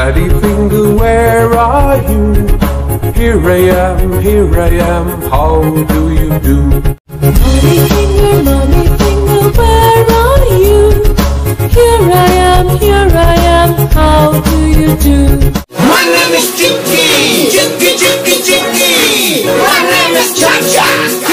Daddy finger, where are you? Here I am, how do you do? Mommy finger, where are you? Here I am, how do you do? My name is Chicky, Chicky, Chicky, Chicky. My name is Chacha.